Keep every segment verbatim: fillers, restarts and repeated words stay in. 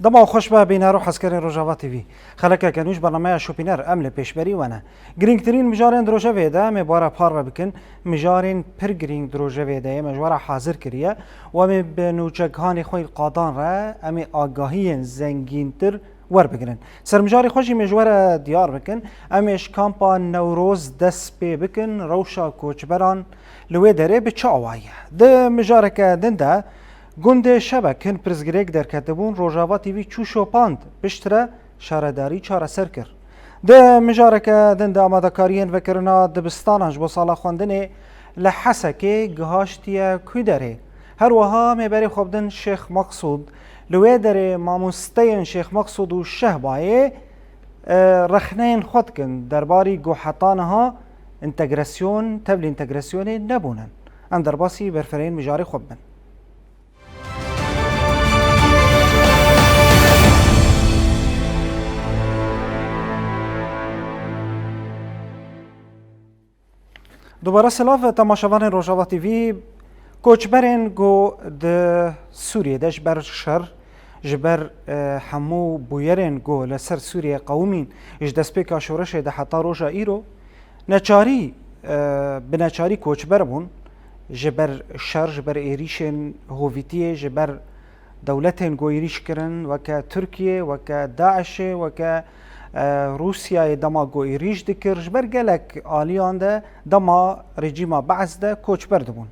Dema xweş be bîner û hezkerên Rojava T V. Xelekeke nû ji bernameya Şopîner em li pêşberî we ne. Girîngtirîn mijarên di rojevê de em ê bi we re parve bikin. Mijarên pir girîng di rojevê de yê me ji we re hazir kiriye û em ê bi nûçegihanê xwe yê qadan re em ê agahiyên zengîntir werbigirin. Ser mijarê xwe jî me ji we re diyar bikin. Em ê ji kampa Newroz dest pê bikin. Rewşa koçberan li wê derê bi çi awayî ye? Di mijareke din de gundê Şebek hin pirsgirêk derketibûn. Rojava T V çû şopand. Piştre şaredarî çareser kir. Di mijareke din de amadekariyên vekirina dibistanan ji bo sala xwendinê li Hesekê gihaştiye ku derê. Her wiha mêberê xwe bidin Şêx Meqsûd. Li wê derê mamosteyên Şêx Meqsûd û Şehbayê, e, rexneyên xwe dikin derbarî ku heta niha întegrasyon, tevlî întegrasyonê nebûnin. Em derbasî berfirehên mijarê xwe bibin. Dubare silav temaşevanên Rojava T V. Koçberên ku di Sûriyê de ji ber şer, ji ber, e, hemû bûyerên ku li ser Sûriyê qewimîn, ji destpêka şoreşê de heta roja îro, neçarî, e, bi neçarî koçber bûn, ji ber şer, ji ber êrîşên hovîtiyê, ji ber dewletên ku êrîş kirin, weke Tirkiye, weke DAIŞê, weke, e, Rûsyayê dema ku êrîş dikir, ji ber gelek aliyan de dema rejîma Be'es de koçber dibûn.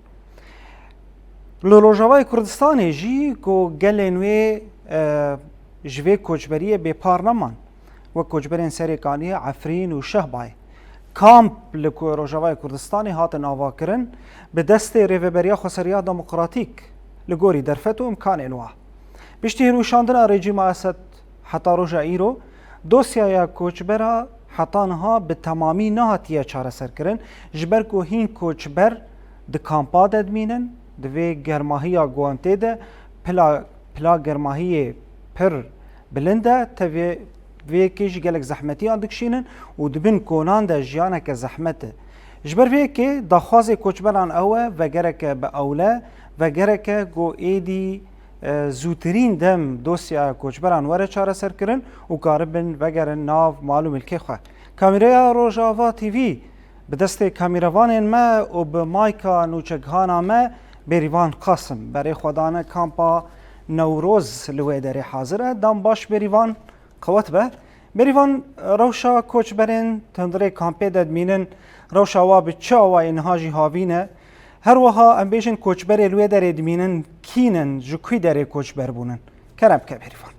Li Rojavayê Kurdistanê jî ku gelên wê, e, ji vê koçberiyê bêpar neman, wek koçberên Serêkaniyê, Efrîn û Şehbayê. Kamp li ku Rojavayê Kurdistanê hatin avakirin, bi destê Rêveberiya Xweseriya Demokratîk li gorî derfet û imkanên wa. Piştî hilweşandina rejîma Esed heta roja îro, dosyaya koçbera heta niha bi temamî nehatiye çareserkirin, ji ber ku hîn koçber di kampa de dimînin, di vê germahiya Guantê de pila, pila germahiyê pir bilind e, tevê vê yekê jî gelek zehmetiyan dikişînin û di bin konan de jiyaneke zehmet e. Ji ber vê yekê daxwazê koçberan ew e, vegereke bi ewle, vegereke ku êdî, e, zûtirîn dem dosyaya koçberan were çareserkirin û karibin vegerin nav mal û milkê xwe. Kamîreya Rojava T V bi destê kamîrevanên me û bi mayka nûçegihana me Bêrîvan Qasim, berê xwe dane kampa Newroz li wê derê hazir e. Dem baş Bêrîvan, qewet be. Bêrîvan, rewşa koçberên di hundirê kampê de dimînin, rewşa wa bi çi awayî niha jî havîn e? Her wiha em bêjin koçberê li wê derê dimînin kî ne, ji kû derê koçber bûnin? Kerem bike Bêrîvan.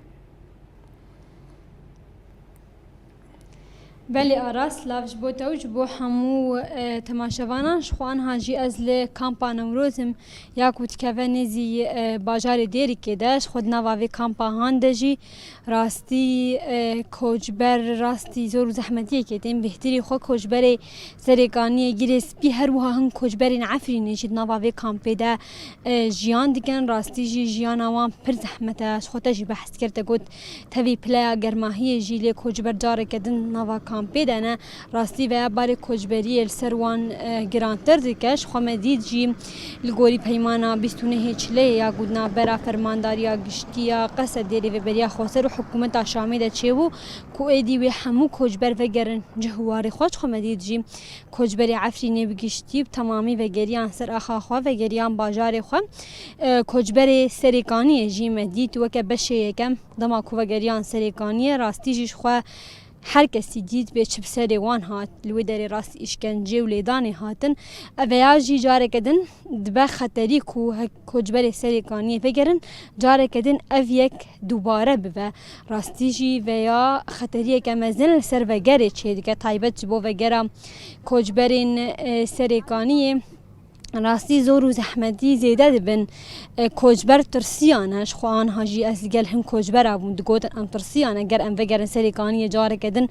Belê Aras, lav ji bo te û ji bo hemû, e, temaşevanan. Ji xwe anha jî ez li kampa Newroz im, ya ku dikeve nêzî, e, bajarê Dêrikê de. Ji xwe di nava vê kampa han de jî rastî, e, koçber, rastî zor û zehmetiyekê tên. Bêhtirî xwe koçberê Serêkaniyê, Girê Spî, her wiha hin koçberên Efrînê jî di nava vê kampê de, e, jiyan dikin. Rastî jî jiyana wan pir zehmet e. Ji xwe te jî behs kir, te got tevî pileya germahiyê jî lê koçber careke din nava kampê de ne. Rastî veya barê koçberiyê li ser wan, e, girantir dike. Ji xwe me dît jî li gorî peymana bîst û nehê Çileyê ya ku di navbera Fermandariya Giştî ya Qesedê, Rêveberiya Xweser û Hikûmeta Şamê de çêbû ku êdî wê hemû koçber vegerin cih û warê xwe. Ji xwe me dît jî koçberê Efrînê bi giştî bi temamî vegeriyan ser axa xwe, vegeriyan bajarê xwe. E, koçberê Serêkaniyê jî me dît weke beşê yekem, dema ku vegeriyan Serêkaniyê, rastî jî ji xwe her kesî dît bê çi bi serê wan hat, li wê derê rastî îşkence û lêdanê hatin. Ev veya jî careke din dibe xeterî ku he-, koçberê Serêkaniyê vegerin, careke din ev yek dubare bibe. Rastî jî veya xeteriyeke mezin li ser vegerê çêdike, taybet ji bo vegera koçberên, e, Serêkaniyê. Rastî zor û zehmetî zêde dibin. E, koçber tirsiyane. Ji xwe anha jî ez li gel hin koçbera bûm. Digotin em tirsiyane. Ger em vegerin Serêkaniyê careke din,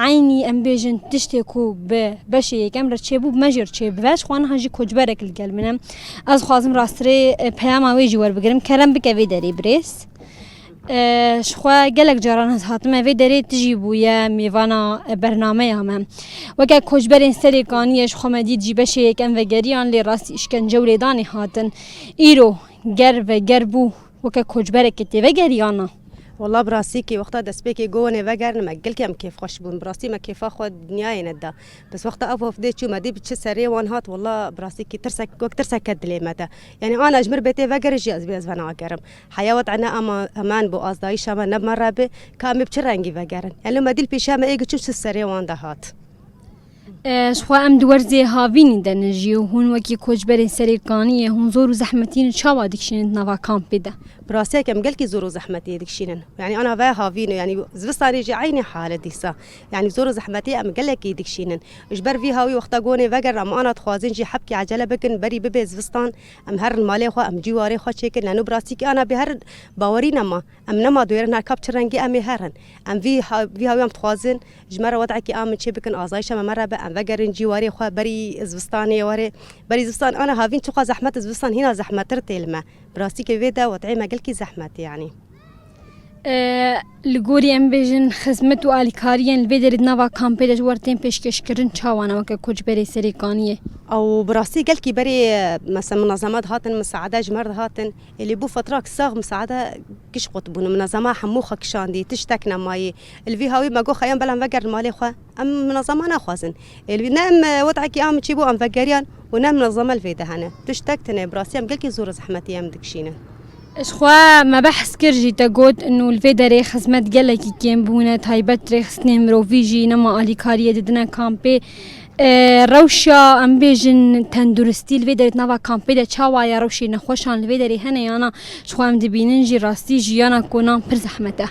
eynî em bêjin tiştê ku bi beşê yekem re çêbû, bi me jî re çêbibe. Ji xwe anha jî koçberek li gel min e. Ez dixwazim rastrê, e, peyama wê jî werbigirim. Kerem bike vê derê birêz. E, ji xwe gelek caran ez hatime vê derê, tu jî bûye mêvana, e, bernameya me. Weke koçberên Serêkaniyê ji xwe me dît jî beşê yekem vegeriyan, lê rastî îşkence û lêdanê hatin. Îro ger veger bû, weke koçberekê tê vegeriyan na? Wela bi rastî kî wexta destpêkê got hûn ê vegerin, me gelkî em kêfxweş bûn. Bi rastî me kêfa xwe dinyayê neda. Bes wexta ev hofdê çû, me dî bi çi serê wan hat, wela bi rastî kî tirsek, wek tirsek ket dilê me de. Yanî ana ji mir bê tê vegerin jî ez bê ez venagerim. Heya wet ene ama eman bû, azayîşa me ne bi me re bi, ka em ê bi çi rengî vegerin. Yanî me dî li pêşiya me ê giçû çi serê wan de hat. E, ji xwe em di werzê havînî de ne jî û hûn wekî koçberên Serêkaniyê hûn zor û zehmetiyên çawa dikişînin di nava kampê de? Bi rastiyek em gelkî zor û zehmetiyê dikişînin. Yanî ana ve havîn e, yanî zivistanê jî eynî hal e dîsa. Yanî zor û zehmetiyê em gelekî dikişînin. Ji ber vî hawî wexta got hûn ê vegerin, em ana dixwazin jî hebkî ecele bikin, berî bibe zivistan, em herin malê xwe, em cî warê xwe çêkin. Leno bi rastî kî ana bê herin bawerî nema. Em nema duyêrin her ka bi çi rengî em ê herin. Em vî ha-, vî hawî em dixwazin ji me re wedekî amin çê bikin, azayîşa me me re be, em vegerin cî warê xwe, berî zivistanê warê. Berî zivistan ana havîn çiqas zehmet e, zivistan hîna zehmettir tê li me. Bi rastî kê vê de wedeyê me gelkî zehmet e yanî. E, li gorî em bêjin xizmet û alîkariyên li vê derê di nava kampê de ji we re tên pêşkêşkirin çawa ne weke koçberê Serêkaniyê? Ew bi rastî gelkî berê, e, mesela minezeme dihatin, misaade ji me re dihatin. Ê lê bû fetrak sax misaade giş qut bûn. Minezema hemû xwe kişandî, tiştek nemayî. Li vî hawî me got xeyam belam vegerin malê xwe. Em minezema naxwazin. Ê li vî ne em, e, wedekî am çî bû em vegeriyan û ne minezeme li vê de hene. Tiştek tune, bi rastî em gelkî zor û zehmetî em dikişînin. Ji xwe me behs kir jî te got, û li vê derê xizmet gelekî kêm bûne, taybet rêxistinên mirovî jî nema alîkariyê didine kampê. E, rewşa, em bêjin, tenduristî li vê derê di nava kampê de çawa ye? Rewşê nexweşan li vê derê hene yana? Ji xwe em dibînin jî rastî jiyana konan pir zehmet e.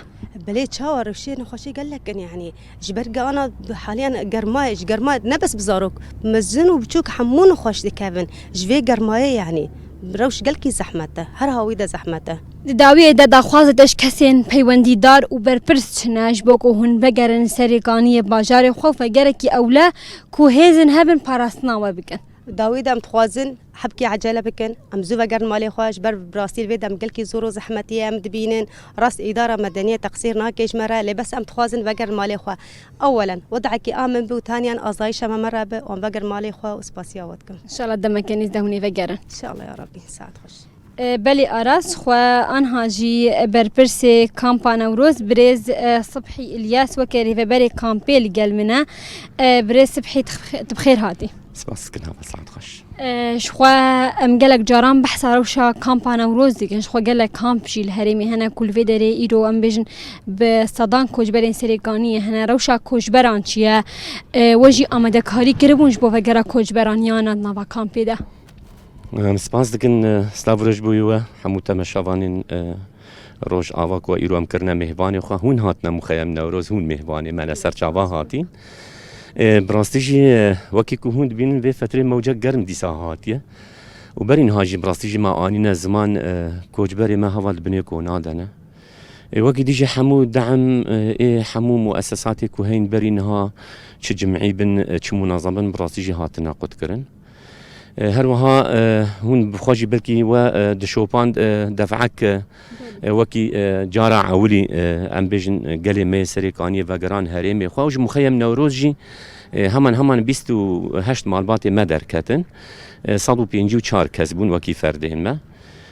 Belê çawa, rewşê nexweşî gelek in, yanî ji ber ana haliyan germayê, ji germayê ne bes bi zarok, mezin û biçûk hemû nexweş dikevin ji vê germayê, yanî rewş gelkî zehmet e, her hawî de zehmet e. Di dawiyê de daxwazê te ji kesên peywendîdar û berpirs çi ne, ji bo ku hûn vegerin Serêkaniyê bajarê xwe û vegerekî ewle ku hêzin hebin parastina we bikin? Dawiyê de em dixwazin hebkê ecele bikin, em zû vegerin malê xwe, ji ber bi rastî li vê de em gelkî zor û zehmetiyê em dibînin. Rast îdara medeniyê teqsîr nake ji me re, lê bes em dixwazin vegerin malê xwe. Ewelen, wedekî amin bi û taniyan azayîşa me me re bi, û em vegerin malê xwe û spasiya we dikim. Înşallah demeke nêz de hûn ê vegerin. Înşallah ya Rabbî, saet xweş. E, belê Aras, xwe anha jî berpirsê kampa Newroz, birêz, e, Sibhî Îlyas weke rêveberê kampê li gel min e. E, birêz Sibhî, tu bi xêr hatî. Spas dikin, hava saet xweş. E, ji xwe em gelek caran behsa rewşa kampa Newroz dikin. Ji xwe gelek kamp jî li herêmê hene ku li vê derê îro em bêjin bi sedan koçberên Serêkaniyê hene. Rewşa koçberan çi ye? E, we jî amadekarî kiribûn ji bo vegera koçberan yana di nava kampê de? Em spas dikin, e, silav û rêz bo we, hemû temaşevanên, e, Rojava ku îro em kirine mêvanê xwe. Hûn hatine muxeyem Newroz, hûn mêvanê me li ser çava hatîn. E, bi rastî jî, e, wekî ku hûn dibînin vê fetrê mewcek germ dîsa hatiye. Û berî niha jî bi rastî jî me anîne ziman, e, koçberê me heval binê kona de ne. Ê, wekî dî jî hemû de'm, e, ê hemû muessesatê ku heyîn berî niha çi cim'î bin, e, çi munezem bin, bi rastî jî hatine qutkirin. E, her wiha, e, hûn bi xwe jî belkî we, e, dişopand, e, def'ek, e, e, wekî, e, cara ewilî, e, em bêjin, e, gelê me yê Serêkaniyê vegeran herêmê xwe û ji muxeyem Newroz jî, e, heman heman bîst û heşt malbatê me derketin. E, sed û pêncî û çar kes bûn wekî ferdên me.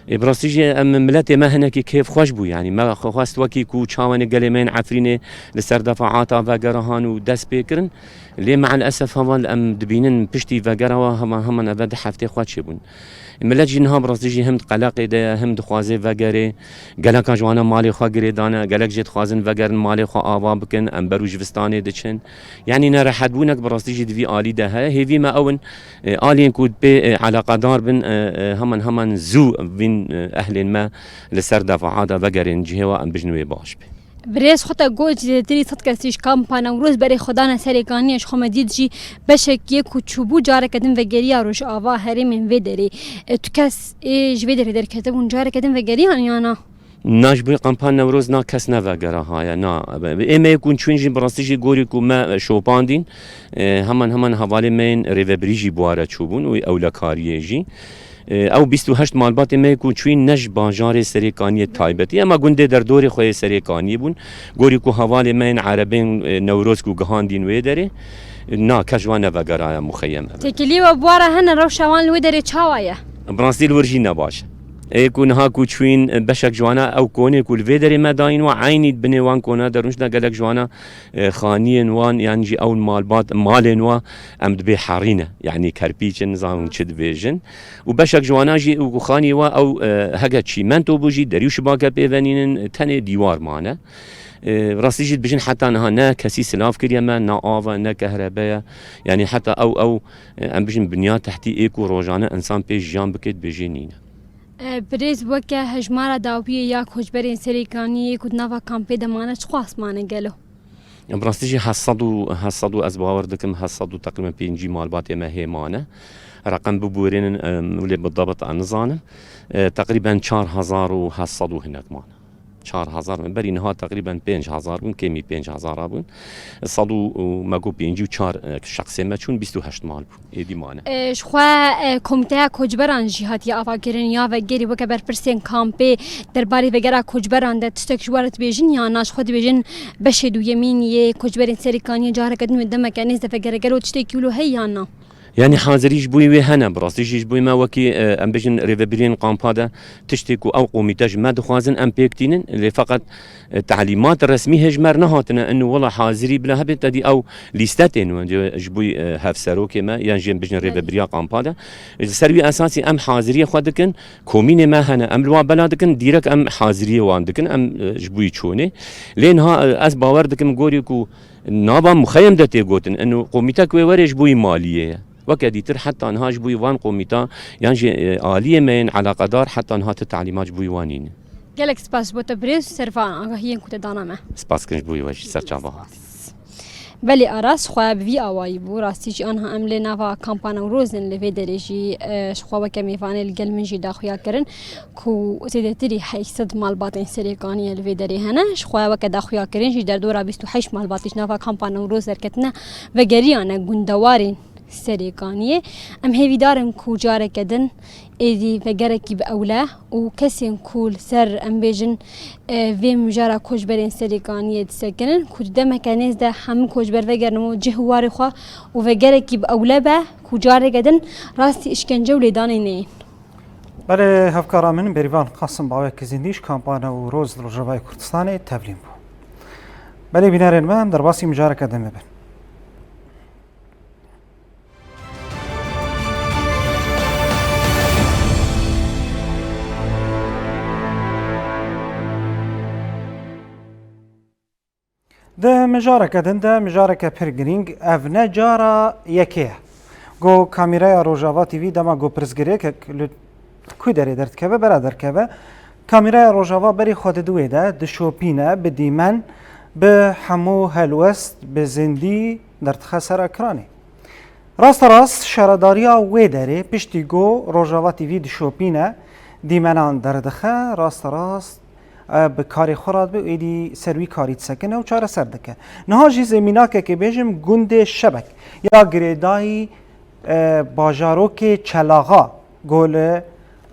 Ê, bi rastî jî em miletê me hinekî kêfxweş bû, yanî me xwe xwest wekî ku çawanê gelê me yên Efrînê li ser defaata vegera han û dest pê kirin. Lê me'el esef heval em dibînin piştî vegera we heman heman eve du heftê xwe çêbûn. Milet jî niha bi rastî jî him di qeleqê de ye, him dixwaze vegerê. Geleka ji wana malê xwe girêdane, gelek jê dixwazin vegerin malê xwe ava bikin, em ber û jivistanê diçin. Yanî nerehetbûnek bi rastî jî di vî alî de heye. Hêvî me ew in, e, aliyên ku pê, e, eleqedar bin, e, e, heman heman zû vîn, e, ehlên me li ser defaata vegerên cihê we, em bijin wê baş be. Birêz xwe te got, zêdetirî sed kesî ji kampa Newroz berê xwe dane Serêkaniyê, ji xwe me dît jî beşek yê ku çûbû careke din vegeriya Rojava herêmên vê derê. E, tu kes ê ji vê derê derketibûn careke din vegeriyan ya na? Na, ji bo kampa Newroz na kes nevegera haya, na. Ê me yê ku çûn jî bi rastî jî gorî ku me şopandîn, e, heman heman hevalê me yên rêvebirî jî bi ware çûbûn û ewlekariyê jî. E, ew bîst û heşt malbatê me yê ku çûyîn ne ji bajarê Serêkaniyê taybetî, ema gundê derdorê xwe yê Serêkaniyê bûn. Gorî ku hevalê me yên erebên, e, Newroz ku gihandîn wê derê, e, na kes ji wan nevegeraya muxeyem. Têkilî we bi ware hene rewşa wan li wê derê çawa ye? Bi rastî li wir jî ne baş e. Ê ku niha ku çûyîn, e, beşek ji wana ew konê ku li vê derê me dayîn wa, eynî di binê wan kona de rûniştine gelek ji wana, e, xaniyên wan yan jî ew malbat, malên wa em dibê herî ne. Yanî kerpîç in, nizanim çi dibêjin. Û beşek ji wana jî û ku xaniyê wa ew, e, heke çîmento bû jî derî û şibake pê venînin, tenê dîwar mane. E, rastî jî dibêjin heta niha ne kesî silav kiriye me, ne av e, ne kehrebe ye. Yanî heta ew, ew, e, em bijin binya tehtî ê ku rojane insan pê jiyan bike dibêjê nîne. E, birêz weke hejmara dawiyê ya koçberên Serêkaniyê ku di nava kampê de mane çiqas mane gelo? Em rastî jî heft sed û, heft sed û ez bawer dikim heft sed û teqrîben pêncî malbatê me hê mane. Reqem bibûrênin, em, wê lê bi debit ez nizanim. E, teqrîben çar hezar û heft sed û hinek mane. Çar hezar, berî niha teqrîben pênc hezar bûn, kêmî pênc hezar bûn. Sed û, û me got pêncî û çar, e, şexsê me çûn, bîst û heşt mal bûn. Êdî mane. E, ji xwe, e, komîteya koçberan jî hatiye avakirin ya vegerî weke berpirsên kampê derbarê vegera koçberan de tiştek ji we re dibêjin ya na ji xwe dibêjin beşê duyemîn yê koçberên Serêkaniyê careke din wê demeke nêz de vegere gelo tiştekî wilo heye ya na? Yanî hazirî ji bo wê hene, bi rastî jî ji bo me wekî, e, em bêjin rêvebiriyên kampa de tiştê ku ew komîte ji me dixwazin em pêk tînin, lê feqet, e, talîmat resmî hê ji me re nehatine, inu wela hazirî bila hebe te dî ew lîste tên wendê ji bo, e, hevserokê me yan jî em bêjin Belê. Rêvebiriya kampa de. Ji ser wî esasî em haziriyê xwe dikin, komînê me hene, em li wan bela dikin, dîrek em haziriyê wan dikin, em, e, ji bo çûnê. Lê niha, e, ez bawer dikim gorî ku nava muxeyem de tê gotin, inu komîtek wê were ji bo maliyê ye. Weke dîtir heta niha ji bo van komîta yan jî, e, aliyê me yên eleqedar heta niha ti talîmat ji bo wan nîne. Gelek spas ji bo te birêz ser van agahiyên ku te dana me. Spas kirin ji bo we jî ser çava hatî. Belê Aras xwe bi vî awayî bû. Rastî jî anha em lê nava kampa Newroz in li vê derê jî, e, ji xwe weke mêvanê li gel min jî daxuya kirin ku zêdetirî heşt sed malbatên Serêkaniyê li vê derê hene. Ji xwe weke daxuya kirin jî derdora bîst û heşt malbatî ji nava kampa Newroz derketine vegeriyane gundewarên Serêkaniyê. Em hêvîdar in ku careke din êdî vegerekî bi ewle û kesên ku li ser, em bêjin, e, vê mijara koçberên Serêkaniyê disekinin, ku di demeke nêz de hemû koçber vegerin bo cih û warê xwe û vegerekî bi ewle be ku careke din rastî îşkence û lêdanê neyên. Belê hevkara min Bêrîvan Qasim bi awayekî zindî ji kampa Newroz li Rojavayê Kurdistanê tevlî bû. Belê bînerên me, em derbasî mijareke din bibin. Di mijareke din de, mijareke pir girîng, ev ne cara yekê ye. Ku kamîreya Rojava T V dema ku pirsgirêkek li ku derê derdikeve, bera derkeve, kamîreya Rojava berî xwe dide wê de, dişopîne, bi dîmen, bi hemû helwest, bi zindî derdixe ser ekranê. Rasterast şaredariya wê derê piştî ku Rojava T V dişopîne, dîmenan derdixe, rasterast e, bi karê xwe re dibe û êdî ser wî karî disekine û çareser dike. Niha jî zê mînakekê bêjim gundê Şebek ya girêdayî, e, bajarokê Çelaxa ku li,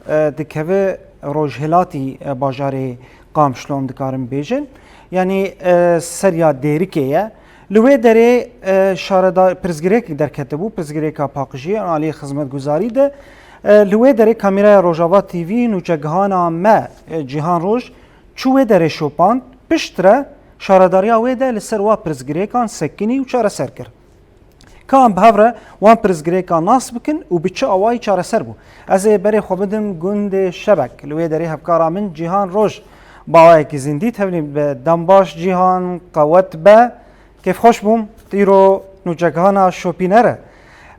e, dikeve rojhilatî, e, bajarê Qamşlo em dikarin bêjin. Yanî, e, seriya Dêrikê ye. Li wê derê, e, şareda-, pirsgirêk derketibû, pirsgirêka paqijiyê aliyê xizmetguzarî de. E, li wê derê kamîraya Rojava T V nûçegihana me, e, Cîhan Roj, çû wê derê şopand, piştre şaredariya wê de li ser wa pirsgirêkan sekinî û çareser kir. Ka em bi hev re wan pirsgirêkan nas bikin û bi çi awayî çareser bû. Ez ê berê xwe bidim gundê Şebek. Li wê derê hevkara min Cîhan Roj bi awayekî zindî tevlî be. Dem baş Cîhan, qewet be. Kêfxweş bûm, tu îro nûçegihana şopîner e.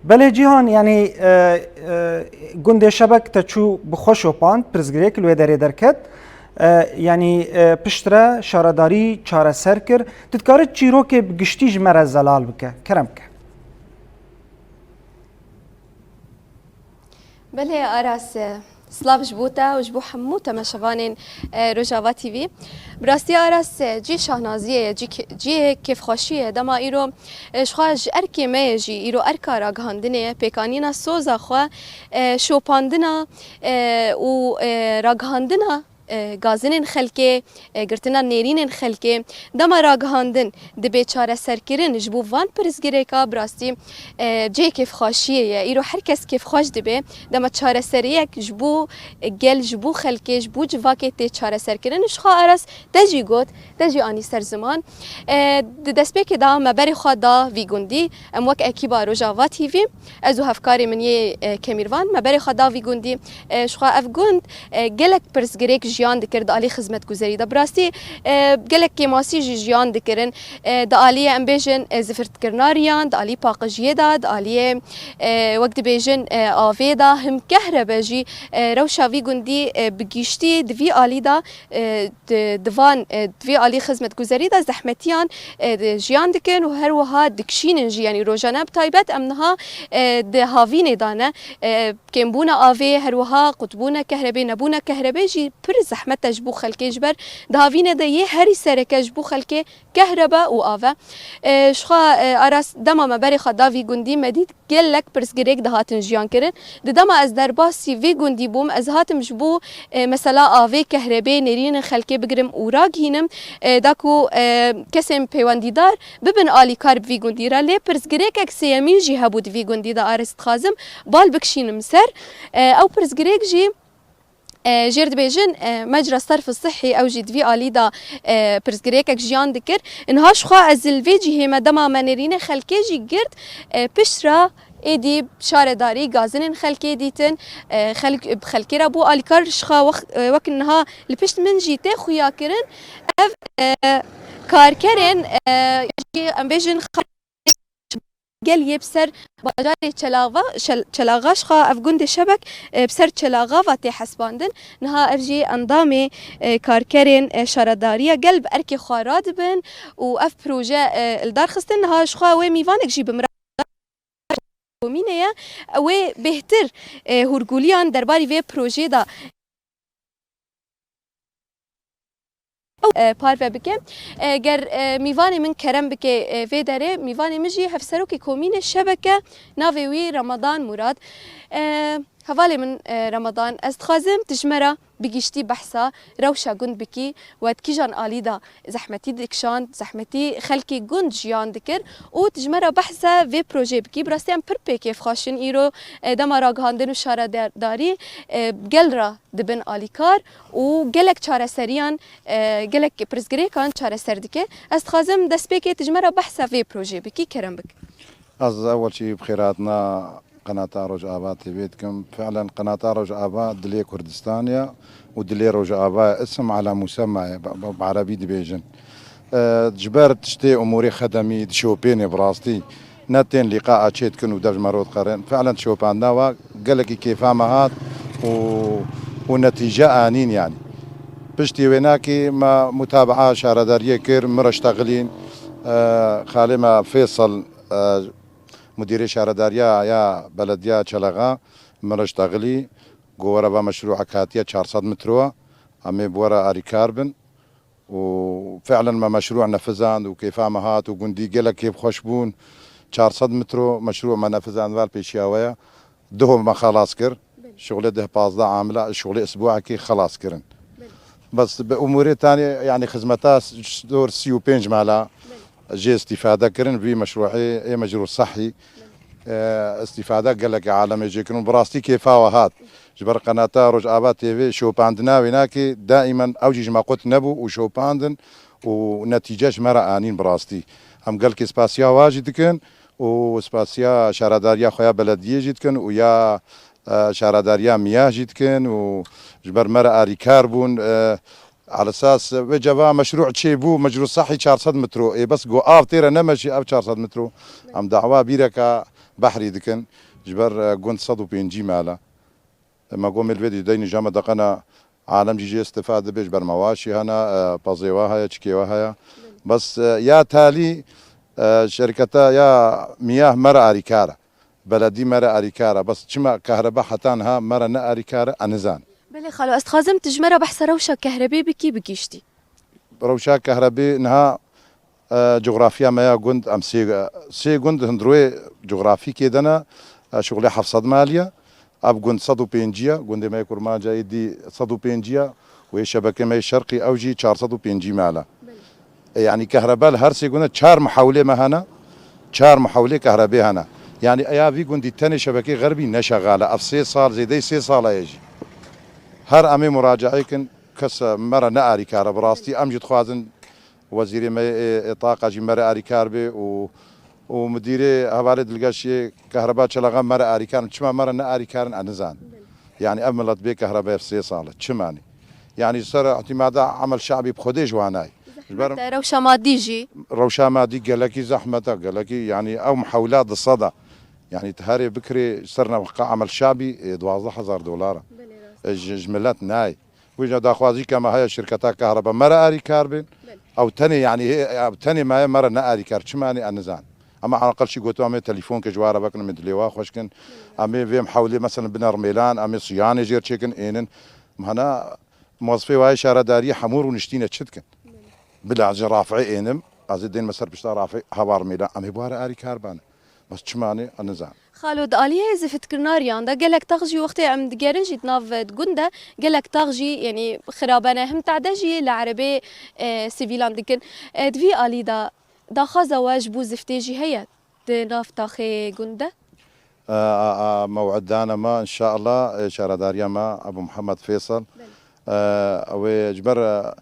Belê Cîhan, yanî, e, e, gundê Şebek te çû bi xwe şopand, pirsgirêk li wê derê derket. E, yanî, e, piştre şaredarî çareser kir. Tu dikarî çîrokê bi giştî ji me re zelal bike? Kerem ke. Belê Aras, e, silav ji bo te û ji bo hemû temaşevanên, e, Rojava T V. Bi rastî Aras, e, cî şahnaziyê ye, cî ke-, cî kêfxweşî ye. Dema îro, e, ji xwe ji erkê me ye jî, îro erka ragihandinê ye, pêkanîna soza xwe, e, şopandina, e, û, e, ragihandina e, gazinên xelkê, e, girtina nêrînên xelkê, dema ragihandin dibe çareserkirin ji bo van pirsgirêka, bi rastî, e, cihê kêfxweşiyê ye. Îro her kes kêfxweş dibe, dema çareseriyek ji bo, e, gel, ji bo xelkê, ji bo civakê tê çareserkirin. Ji xwe Aras te jî got, te jî anî ser ziman. E, di destpêkê de me berê xwe da vî gundî. Em wek ekîba Rojava T V, ez û hevkarê min yê, e, Kemîrvan, me berê xwe da vî gundî. E, ji xwe ev gund, e, gelek pirsgirêk jiyan dikir di alî xizmetguzerî de. Bi rastî, e, gelek kêmasî jî jiyan dikirin. E, di aliyê, em bêjin, e, zifirtkirina riyan, di alî paqijiyê de, di aliyê, e, wek dibêjin, e, avê de, him kehrebe jî, e, rewşa vî gundî, e, bi giştî di vî alî de, e, di, di van, e, di vî alî xizmetguzerî de zehmetiyan, e, di, jiyan dikin û her wiha dikişînin jî. Yanî rojane bi taybet em niha, e, di havînê de ne. E, kêmbûna avê, her wiha qutbûna kehrebê, nebûna kehrebê jî pir zehmet e ji bo xelkê, ji ber di havînê de yê herî sereke ji bo xelkê kehrebe û av e. E, ji xwe, e, Aras, dema me berê xwe da vî gundî, me dît gelek pirsgirêk dihatin jiyan kirin. Di dema ez derbasî vê gundî bûm, ez hatim ji bo, e, mesela avê, kehrebê, nêrînên xelkê bigirim û ragihînim, e, da ku, e, kesên pêwendîdar bibin alîkar bi vî gundî re. Lê pirsgirêkek sêyemîn jî hebû di vî gundî de, Aras, dixwazim bal bikişînim ser. E, ew pirsgirêk jî, e, jêr dibêjin, e, mecra serf sihî, ew jî di vî alî de, e, pirsgirêkek jiyan dikir. Niha ji xwe ez li vê cihê me, dema me nêrînê xelkê jî girt, e, piştre êdî şaredarî gazinên xelkê dîtin, e, xelk, bi xelkê re bû alîkar. Ji xwe wex-, e, wek niha li pişt min jî tê xuya kirin. Ev, e, karkerên, e, jî em bêjin gel yê bi ser bajarê Çelava, Şel-, Çelaxa, ji xwe ev gundê Şebek, e, bi ser Çelaxa ve tê hesbandin. Niha ev jî endamê, e, karkerên, e, şaredariya gel bi erkê xwe radibin û ev proje, e, li dar xistin. Niha ji xwe wê mîvanek jî bi mira komînê ye. Wê bêhtir, e, hûrgûliyan derbarî vê projeyê de ew, e, parve bike. E, ger, e, mîvanê min kerem bike, e, vê derê, mîvanê min jî hevserokê komînê Şebek e, navê wî Ramadan Murad. E, hevalê min, e, Ramadan, ez dixwazim tu ji me re bi giştî behsa rewşa gund bikî, we di kîjan alî de zehmetî dikişand, zehmetî xelkê gund jiyan dikir û tu ji me re behsa vê projeyê bikî. Bi rastî em pir pê kêfxweş in îro, e, dema ragihandin û şaredarî, e, gel re dibin alîkar û gelek çareseriyan, e, gelek pirsgirêkan çareser dike. Ez dixwazim destpêkê tu ji me re behsa vê projeyê bikî, kerem bik. Ez ewel jî bi xêr hatina qenata Rojava T V dikim. Fiilen qenata Rojava dilê Kurdistanê ye û dilê Rojava ye. Isim ala musemma ye, bi, bi, bi erebî dibêjin. E, ji ber tiştê umûrê xedemî dişopênê bi rastî. Ne tên lîqa a çê dikin û dev ji me re dixerin. Fiilen şopandina we gelekî kêfa me hat û, û netîce anîn yanî. Piştî wênakî me mutabaa şaredariyê kir, min re ştexilîn. E, xalê me Fêsal, e, mudîrê şaredariya ya belediya Çelexa, min re ştexilî. Got were va meşrûek hatiye çar sed metro, em ê bi we re arîkar bin. û fiilen me meşrû nefizand û kêfa me hat û gundî gelek kêfxweş bûn. Çar sed metro meşrû me nefizand, val pêşiya we ye. Duho me xelas kir. Belê. Şixulê deh pazdeh amila, şixulê isbuekê xelas kirin. Belê. Bes bi umûrê tanê, yanî xizmeta s-, dor sî û pênc mala Belê. jê îstîfade kirin vî meşrûê ê mecrû sehî. Belê. E, îstîfade gelek alemê jê kirin. Bi rastî kêfa we hat. Ji ber qenata Rojava T V şopandina wênakê daîmen ew jî ji me qut nebû û şopandin û netîce ji me re anîn bi rastî. Em gelkî spasiya wa jî dikin û spasiya şaredariya xwe ya belediyê jî dikin û ya, e, şaredariya Miyah jî dikin û ji ber me re arîkar bûn. E, Alesas vê ceva meşrû çêbû, mecrû sehî çar sed metro. Ê bes go av tê re nemeşî ev çar sed metro. Em dawa bîreka behrî dikin. Ji ber, e, gund sed û pêncî mala. Me got mêl vê dî dey nîja me deqena alem jî jê istifade bê, ji ber me wa şî hene, e, pezê wa heye, çikê wa heye. Bes, e, ya talî, e, şerketa ya Miyah me re arîkar e. Beledî me re arîkar e. Bes çima kehrebe heta niha me re ne arîkar e, e nizan. Belê xalo, ez dixwazim tu ji me re behsa rewşa kehrebê bikî bi giştî. Rewşa kehrebê niha, e, coxrafya me ya gund, em sê, sê gund hundirwê coxrafîkê de ne, e, şixulê heft sed malî ye. Ev gund sed û pêncî ye, gundê me yê Kurmanca yê dî sed û pêncî ye. Wê şebeke me yê şerqî ew jî çar sed û pêncî mala. E, yanî kehreba li her sê gund e, çar muhawilê me hene, çar muhawilê kehrebê hene. Yanî eya vî gundî tenê şebekê xerbî neşexal e. Ev sê sal, zêdeyî sê sal e jî. Her em ê muracaeyê kin, kes me re ne arîkar e. Bi rastî em jî dixwazin wezîrê me yê, ê, ê taqa jî me re arîkar bê û, û mudirê hevalê dilgeşiyê kehreba çelaxa me re arîkar in. Çima me re ne arîkar in, ez nizanim. Yanî ev milet bê kehreba ev sê sal e. Çima ne? Yanî ser îtîmada emel şe'bî bi Xwedê ji wan nayê. Ji ber Zehmet e, rewşa madî jî. Rewşa madî gelekî zehmet e, gelekî, yanî ew muhawila di sed e. Yanî tu herê bikirê ser nefqa emel şe'bî, e, duwazdeh hezar dolar e. Belê, rast. E, ji, ji milet nayê. Wî jî daxwazî ke me heye şirketa kehreba me re arîkar bin. Belê. Ew tenê, yanî hê, ew tenê me ye, me re ne arîkar. Çima ne, ez nizanim. Ama aqil şî gotu em ê telefon ke ji wa re vekin, em ê dilê wa xweş kin. Belê. Em ê vê muhawilê, mesela, bine Rmêlan, em ê Siyanê jêr çêkin, ênin. Mana Mozifê wayê şaredariyê hemû rûniştîne çi dikin? Bila ez ji Rafê ênim, ez ê dênme ser pişta Rafê hewa Rmêlan. Em ê bi wa re arîkar bane. Bes çima ne, ez nizanim. Xalo, di aliyê ziftkirina riyan de gelek tax jî wextê em digerin jî di nav gund de gelek tax jî, yanî, xirabe ne. Him tade jî li erebê, e, sivîlan dikin. E, di vî alî de daxwaza we ji bo ziftê jî heye di nav taxê gund de? A, a, a, mew'id dane me, înşeallah, e, şaredariya me, Ebû Mihemed Fêsal. Belê. E, ew ê ji ber, e,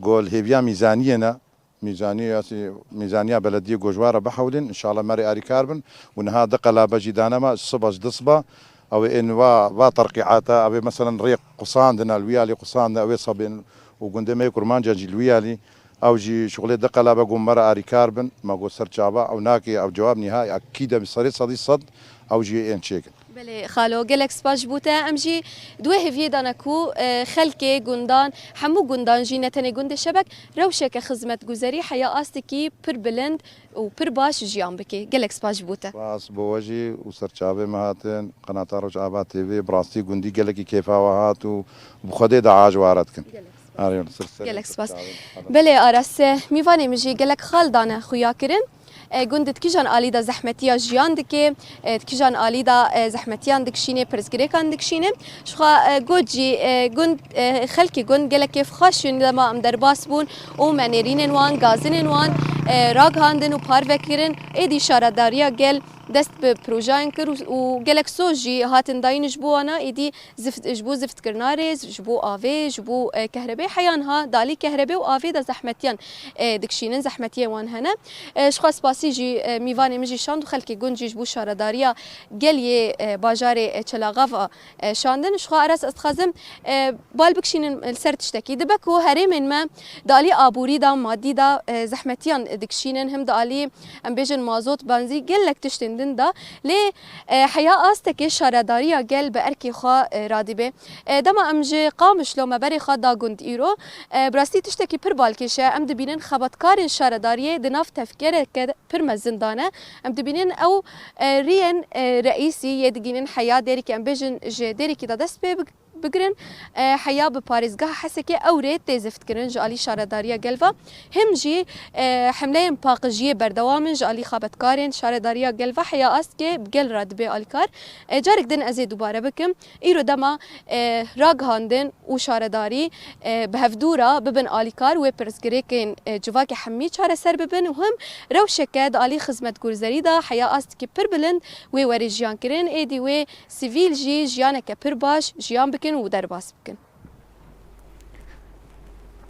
ku li hêviya mîzaniyê ne, mîzanî, yasî, mîzaniya belediyê ku ji wa re bihewlin, înşeallah me rê arîkar bin. Û niha di qelabe jî dane me, siba ji di siba, ew ê ên va, va terqîata, ew ê meselen rê qusandin, li wî alî qusandin, ew ê sebên û gundê me yê Kurmancan jî li wî alî. Ew jî şixulê di qelabe got me re arîkar bin, me got ser çava, ew nake, ew cewab nihayî, ekîd e, serê sedî sed, ew jî ên çêkin. Belê, xalo, gelek spas ji bo te. Em jî di wê hêviyê de ne ku, e, xelkê gundan, hemû gundan jî, ne tenê gundê Şebek, rewşeke xizmetguzerî heya astekî pir bilind û pir baş jiyan bike. Gelek spas ji bo te. Spas bo we jî û ser çavê me hatin. Qenata Rojava T V, bi rastî gundî gelekî kêfa we hat û bi Xwedê dua ji we re dikin. Gelek spas. Arê, ser serê Gelek ser spas. çavê me. Belê Aras, e, mîvanê min jî gelek xal dane xuya kirin. E, gund di kîjan alî de zehmetiya jiyan dike, e, di kîjan alî de, e, zehmetiyan dikişîne, pirsgirêkan dikişîne. Ji xwe, e, got jî, e, gund, e, xelkê gund gelek kêfxweş in, dema em derbas bûn û me nêrînên wan, gazinên wan, e, ragihandin û parve kirin. Êdî şaredariya gel dest bi projeyên kir û, û gelek soz jî hatin dayîn ji bo wana, êdî zift, ji bo ziftkirina rêz, ji bo avê, ji bo, e, kehrebê, heya niha di alî kehrebê û avê de zehmetiyan, e, dikişînin, zehmetiyên wan hene. E, ji xwe spasî jî, e, mîvanê min jî şand û xelkê gund jî ji bo şaredariya gel yê, e, bajarê, e, Çelaxava, e, şandin. Ji xwe Aras ez dixwazim, e, bal bikişînin li ser tiştekî. Dibe ku herêmên me di alî aborî de, madî de, e, zehmetiyan dikişînin, him di alî, em bêjin, mazot, benzî, gelek tiştên din de. Lê, e, heya astekê şaredariya gel bi erkê xwe, e, radîbe. E, dema em ji Qamişlo me berê xwe da gund îro, e, bi rastî tiştekî pir balkêş e. Em dibînin xebatkarên şaredariyê di nav tevgereke pir mezin de ne. Em dibînin ew, e, riyên, e, reîsî yê digihînin heya dêrikê, em bêjin, ji dêrikî de dest pê bik-, bigirin, e, heya bi parêzgeha Hesekê ew rê tê zift kirin ji alî şaredariya gel ve. Him jî, e, hemleyên paqijiyê berdewam in ji alî xebetkarên şaredariya gel ve, heya astkê bi gel re dibe alîkar. E, carek din ez ê dubare bikim. Îro dema, e, ragihandin û şaredarî, e, bi hevdû re bibin alîkar wê pirsgirêkên, e, civakê hemî çareser bibin û him rewşeke di alî xizmetguzerî de heya astikî pir bilind wê were jiyan kirin, êdî wê sivîl jî jiyaneke pir baş jiyan bikin û derbas bikin.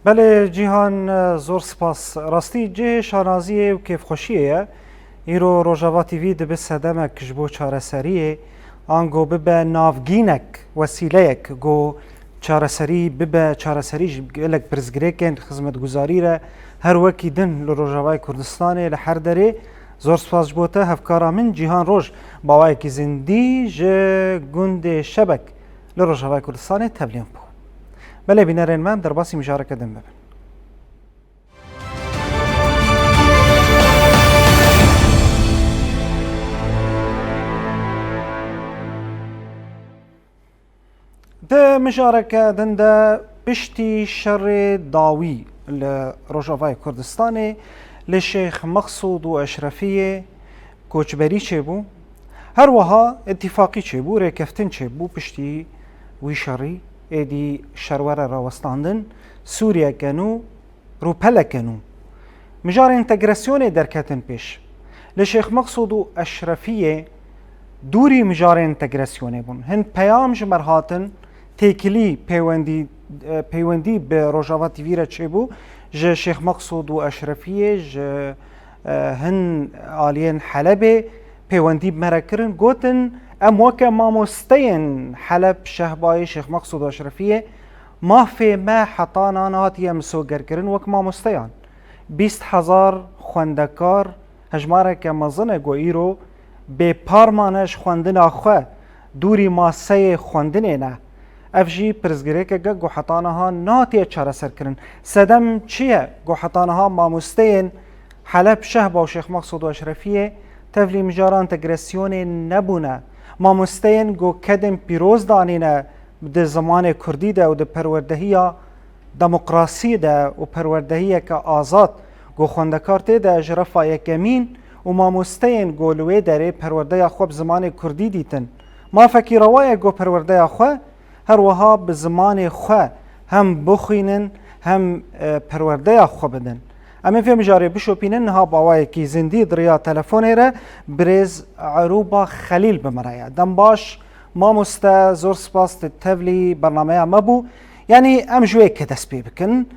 Belê Cîhan, zor spas. Rastî cihê şanaziyê û kêfxweşiyê ye. Îro Rojava T V dibe sedemek ji bo çareseriyê, ango bibe navgînek, wesîleyek ku çareserî bibe, çareserî ji gelek pirsgirêkên xizmetguzarî re her wekî din li Rojavayê Kurdistanê, li her derê. Zor spas ji bo te, hevkara min Cîhan Roj, bi awayekî zindî ji gundê Şebek li Rojavayê Kurdistanê tevlî bû. Belê bînerên me, em derbasî mijareke din bibin. Di mijareke din de piştî şerê dawî li Rojavayê Kurdistanê li Şêx Mexsûd û Eşrefiyê koçberî çêbû. Her wiha îtîfaqî çêbû, rêkeftin çêbû piştî wî şerî. Êdî şer were rawestandin, Sûriyeke nû, rûpeleke nû. Mijarê entegrasyonê derketin pêş. Li Şêx Meqsûd û Eşrefiyê dûrî mijarê entegrasyonê bûn. Hin peyam ji me re hatin, têkilî peywendî, e, peywendî bi Rojava T V re çêbû, ji Şêx Meqsûd û Eşrefiyê, ji, e, hin aliyên Helebê peywendî bi me re kirin, gotin, em weke mamosteyên Heleb, Şehbayê, Şêx Meqsûd û Eşrefiyê, mafê me heta niha nehatiye misogerkirin wek mamosteyan. Bîst hezar xwendekar hejmareke mezin e ku îro bêpar mane ji xwendina xwe, dûrî maseyê xwendinê ne. Ev jî pirsgirêkek e ku heta niha natiye çareserkirin. Sedem çi ye ku heta niha mamosteyên Heleb, Şehba û Şêx Meqsûd û Eşrefiyê tevlî mijara entegrasyonê nebûne? Mamosteyên ku kedên pîroz danîne di zimanê kurdî de û di perwerdehiya demokrasiyê de û perwerdehiyeke azad ku xwendekar tê de ji refa yekemîn û mamosteyên ku li wê derê perwerdeya xwe bi zimanê kurdî dîtin. Mafekî rewa ye ku perwerdeya xwe her wiha bi zimanê xwe hem bixwînin hem, e, perwerdeya xwe bidin. Em ê vê mijarê bişopînin, niha bi awayekî zindî di riya telefonê re birêz Erûba Xelîl bi me re ye. Dem baş mamoste, zor spas tu tevlî bernameya me bû. Yanî em ji wê ke dest pê bikin.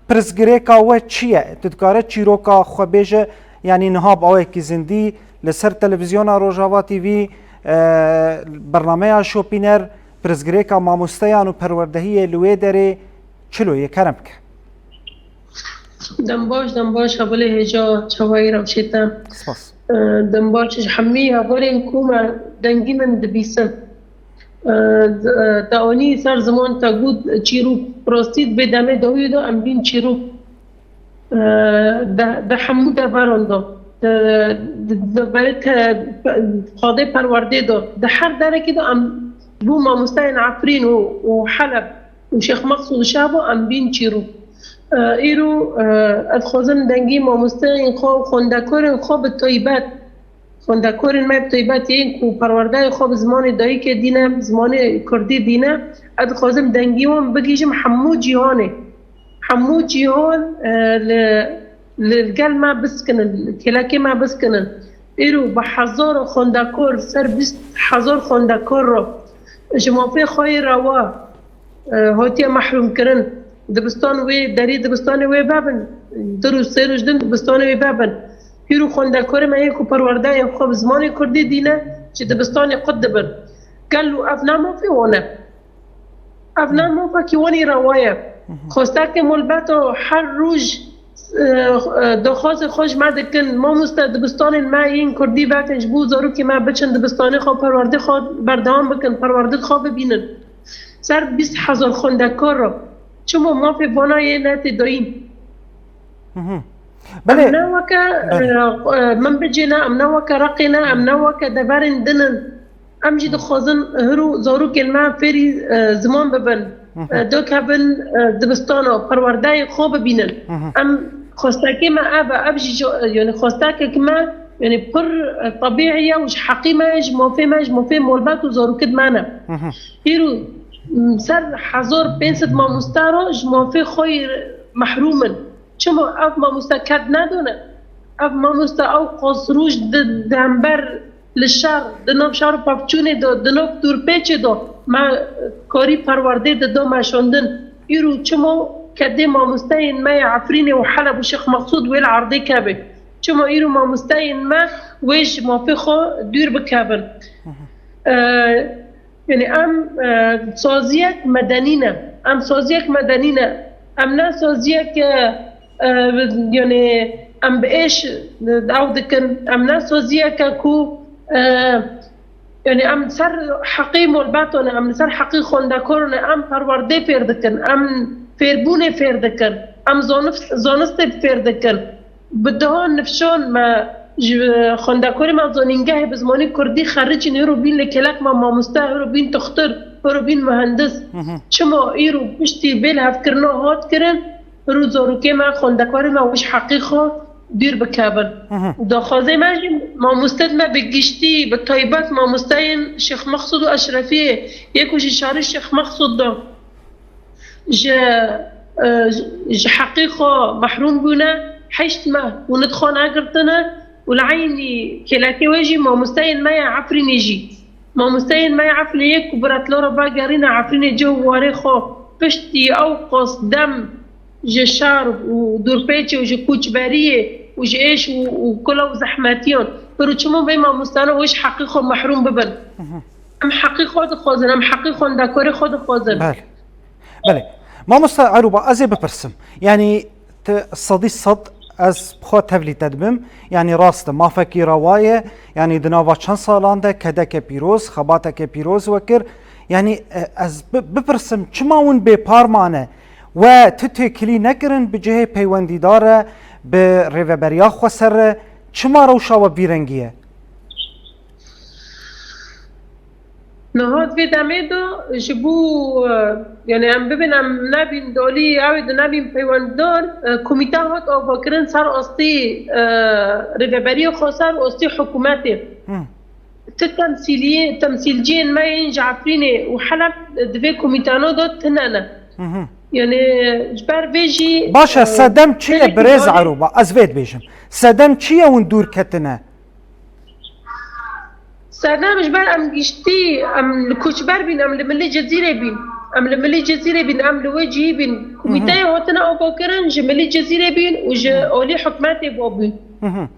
Pirsgirêka we çi ye? Tu dikare çîroka xwe bêje, yanî niha bi awayekî zindî li ser televîzyona Rojava T V, e, bernameya Şopîner, pirsgirêka mamosteyan û perwerdehiyê li wê derê çilo ye, kerem bike. Dem baş, dem baş, hevalê hêja, çawayî rewşê te. Spas. E, dem baş ji hemî hevalên ku me dengî min dibîsin. E, d-, e, te anî ser ziman te got çîrok. Rastî di vê demê dawiyê de em bîn çîrok. E, de, de hemû deveran de. De, de, de berê te, xadê perwerdê de. Di her derekê de em bû mamosteyên Efrîn û, û Heleb û Şêx Meqsûd Şabo em bîn çîrok. E, îro, e, ez dixwazim dengî mamosteyên xwe û xwendekorên xwe bi taybet, xwendekorên me bi taybet yên ku perwerdeyê xwe bi zimanê dayikê dîne, bi zimanê kurdî dîne, ez dixwazim dengî wan bigihîjim hemû cîhanê. Hemû cîhan, e, li, li gel me biskinin, li kêlekê me biskinin. Îro bi hezara xwendekor, ser bîst hezar xwendekor re ji mafê xwe yê rewa, e, hatiye mehrûmkirin. Dibistan wê, derî dibistanê wê vebin, du roj, sê roj din dibistanê wê vebin. Pîr û xwendekorê me yê ku perwerdeyên xwe bi zimanê kurdî dîne, ji dibistanê qut dibin. Gelo ev ne mafê wan e? Ev ne mafekî wan î rewa ye. Xwestekê malbet û her roj, e, e, daxwazê xwe ji me dikin, mamoste dibistanên me yên kurdî vekin, ji bo zarokê me biçin dibistanê xwe, perwerdê xwe berdewam bikin, perwerdê xwe bibînin. Ser bîst hezar xwendekar re. Çima mafê vana yê netê dayîn? Hı hı. Em Belê. ne weke, Belê. e, e, min bicê ne, em ne weke Reqê ne, em ne weke deverên din in. Em jî dixwazin hir û zarokên me fêrî, e, ziman bibin. Hı hı. E, dokevin, e, dibistana, perwerdeyê xwe bibînin. Hı hı. Em xwestekê me ev e, ev jî jo-, e, yani xwestekek me, yani pir, e, tebîî ye û ji heqî me, ji mafê me, ji mafê malbat û zarokê me ne. Hı hı. Îro, m, ser hezar pênc sed mamoste re ji mafê xwe yê mehrûm in. Çima ev mamoste ked nedone? Ev mamoste ew qas roj di, di hember li şer, di nav şer û pevçûnê de, di nav dûrpêçê de me karî perwerdê dide meşandin. Îro çima kedê mamosteyên me yê Efrînê û Heleb û Şêx Meqsûd wê li erdê keve? Çima îro mamosteyên me wê ji mafê xwe dûr bikevin? Hı hı. E, Yani em, e, saziyek medenî ne. Em saziyek medenî ne. Em ne saziyek, e, e, yani em bi êş, e, ew dikin. Em ne saziyeke ku, e, yani em ser heqî malbatan e, em li ser heqî xwendekaran e, em perwerdê fêr dikin, em fêrbûnê fêr dikin, em zanif-, zanistê fêr dikin. Bi dehan nifşan me ji xwendekorê me zanîngehê bi zimanê kurdî xericîn, hiro bîn li kêlek me mamoste, hiro bîn dixtir, hiro bîn muhendis. Hı hı. Çima îro piştî vê lihevkirina hat kirin, hiro zarokê me, xwendekorê me wê ji heqî xwe dûr bikevin? Hı hı. Daxwazê me jî mamoste me bi giştî, bi taybet mamosteyên Şêx Meqsûd û Eşrefiyê, yê ku ji şarê Şêx Meqsûd de ji, e, ji heqê xwe mehrûm bûne, heşt meh hûn di xwe negirtine û li eynî kêlekê wê jî mamosteyên me ya Efrînê jî. Mamosteyên me ya Efrînê yek ku bira Tlora vegerîne Efrînê cih û warê xwe piştî ew qas dem ji şer û dûrpêçê û ji koçberiyê û ji êş û, û kula û zehmetiyan. Piro çima vê mamostane wê ji heqê xwe mehrûm bibin? Em heqê xwe dixwazin, em heqê xwendekorê xwe dixwazin. Belê. Belê. Mamosta Erûba, ez ê bipirsim. Yanî, tu sedî sed ez xwe tevlî te dibim. Yanî, rast e, mafekî rewa ye. Yanî, di nava çend salan de kedeke pîroz, xebateke pîroz we kir. Yanî, e, ez bi-, bipirsim, çima hûn bêpar mane? We tu têkilî nekirin bi cihê peywendîdar re, bi rêveberiya xweser re? Çima rewşa we vî rengî ye? Niha di vê demê de ji bo, e, yani em bibin, em nebîn dolî, ew ê di nebîn peywendar, e, komîte hat avakirin ser astî, e, rêveberiya xweser û astî hikûmetê. Hı. Ti temsîliyê-, temsîlciyên me yên ji Efrînê û Heleb di vê komîtana de tune ne. Hı hı. Yani ji ber vê jî, Baş e, e, sedem çi ye, gelekî birêz dolî Erûba? Ez vê dibêjim. Sedem çi ye hûn dûr ketine? Sedem ji ber em giştî, em li koçber bîn, em li milê Cezîrê bîn. Em li milê Cezîrê bîn, em li wê cihî bîn. Komîteyê hatine avakirin ji milê Cezîrê bîn û ji alî hikûmetê bo bîn. Hı hı.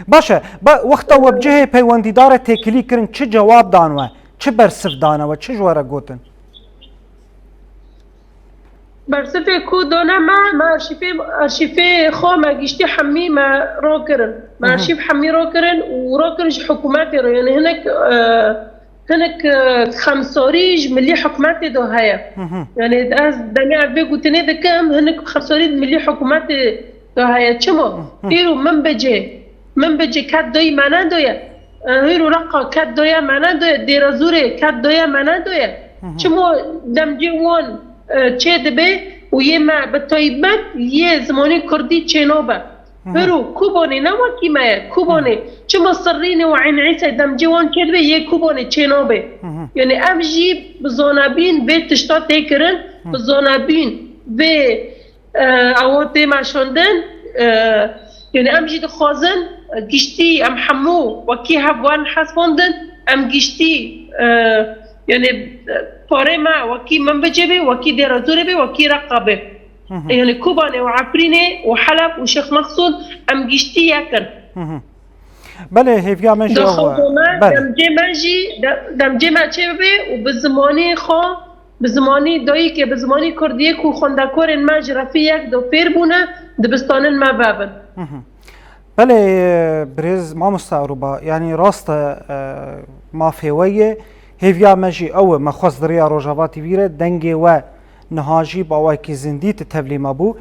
Baş e, ba, wexta we bi cihê peywendîdar re têkilî kirin, çi cewab dan we? Çi bersiv dane we? Çi ji we re gotin? Bersivê ku dane me, me arşîfê, arşîfê xwe me giştî hemî me rakirin. Me Hı hı. arşîf hemî rakirin û rakirin ji hikûmetê re. Yani hinek, e, hinek, e, xemsarî ji milî hikûmetê de heye. Hı hı. Yani ez demê ev vê gotinê dikim, hinek xemsarî di milî hikûmetê de heye. Çima? Hı hı. Îro min bicê, min bicê ket doyî me nedoye. E, hîro reqa ket doye me nedoye. Dêrezûrê ket doye me nedoye. Hı hı. Çima demcê wan e, çê dibe û yê me bi taybet yê zimanê kurdî çênabe. Hı hı. Hiro Kobanê ne wekî me ye, Kobanê. Hı. Çima Sirrînê û Eyn Îsê demcê wan çê dibe yê Kobanê çênabe. Hı hı. Yani em jî bi zonebîn vê tişta tê kirin, Hı. bi zonebîn vê, e, ewa tê meşandin, e, yani em jî dixwazin, e, giştî em hemû wekî hev wan hesbandin, em giştî, e, yani, e, parê me wekî min bicê bê, wekî Dêra Zorê bê, wekî Reqa bê. Hı hı. Yani Kobanê û Efrînê û Heleb û Şêx Mexsûd em giştî yek in. Hı hı. Belê, hêviya me jî ew e. Daxwaza me, Belê. demcê me jî, de-, demcê me çê bibe û bi zimanê xwe, bi zimanî dayikê, bi zimanî kurdiyê ku xwendekorên me ji refî yek de fêr bûne, dibistanên me vebin. Hı hı. Belê, birêz mamosta Erûba, yanî rast e, e, mafê we ye. Hêviya me jî ew e, me xwest di riya Rojava T V re dengê we niha jî bi awayekî zindî tu tevlî me bû.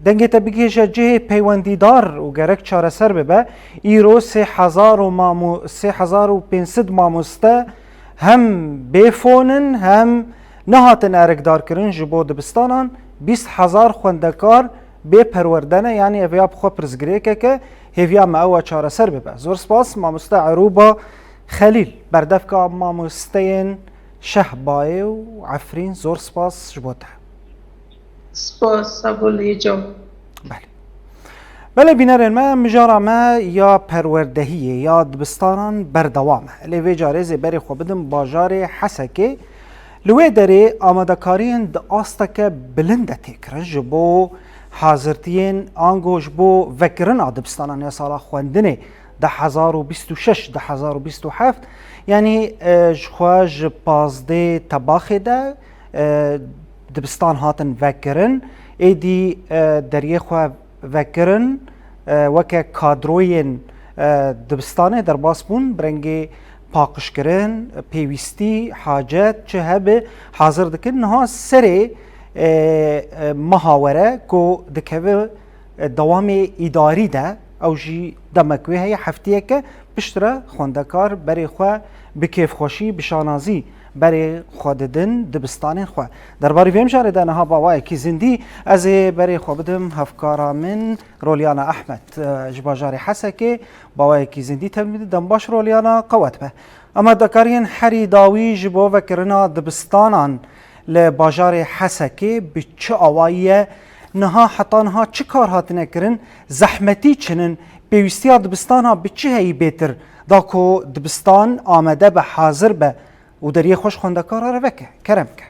Dengê te bigihêje cihê peywendîdar û gerek çareser bibe. Îro sê hezar û mamo-, sê hezar û pênc sed mamoste hem bê fon in, hem nehatin erikdarkirin ji bo dibistanan, bîst hezar xwendekar bê perwerde ne, yanî ev ya bi xwe pirsgirêkek e, hêviya me ew e çareser bibe. Zor spas, mamoste Erûba Xelîl, berdevka mamosteyên Şehbayê û Efrîn, zor spas ji bo te. Spas, sağ ol, hêcan. Belê. Belê bînerên me, mijara me ya perwerdehiyê ya dibistanan berdewam e. Lê vê carê ez ê berê xwe bidim bajarê Hesekê. Li wê derê amadekariyên di asteke bilind de tê kirin ji bo hazirtiyên ango ji bo vekirina dibistanan ya sala xwendinê du hezar û bîst û şeş, du hezar û bîst û heft, yanî, e, ji xwe ji pazdeh Tebaxê de, e, dibistan hatin vekirin, êdî, e, deriyê xwe vekirin, e, weke kadroyên, e, dibistanê derbas bûn, bi rengê paqijkirin, pêwîstî, hacet, çi hebe hazir dikin. Niha serê, e, e, meha were ku dikeve, e, dewamê îdarî de, ew jî demek wê heye, heftiyeke piştre xwendekar berê xwe bi kêfxweşî, bi şanazî berê xwe didin dibistanên xwe. Derbarî vê mijarê de niha bi awayekî zindî ez ê berê xwe bidim hevkara min Rolyana Ehmed, e, ji bajarê Hesekê, bi awayekî zindî tevlî bide. Dem baş Rolyana, qewet be. Amadekariyên herî dawî ji bo vekirina dibistanan Li bajarê Hesekê bi çi awayî ye? Niha heta niha çi kar hatine kirin? Zehmetî çi nin? Pêwîstiya dibistana bi çi heyî bêtir? Da ku dibistan amade be, hazir be û deriyê xweş xwendekara re veke. Kerem ke.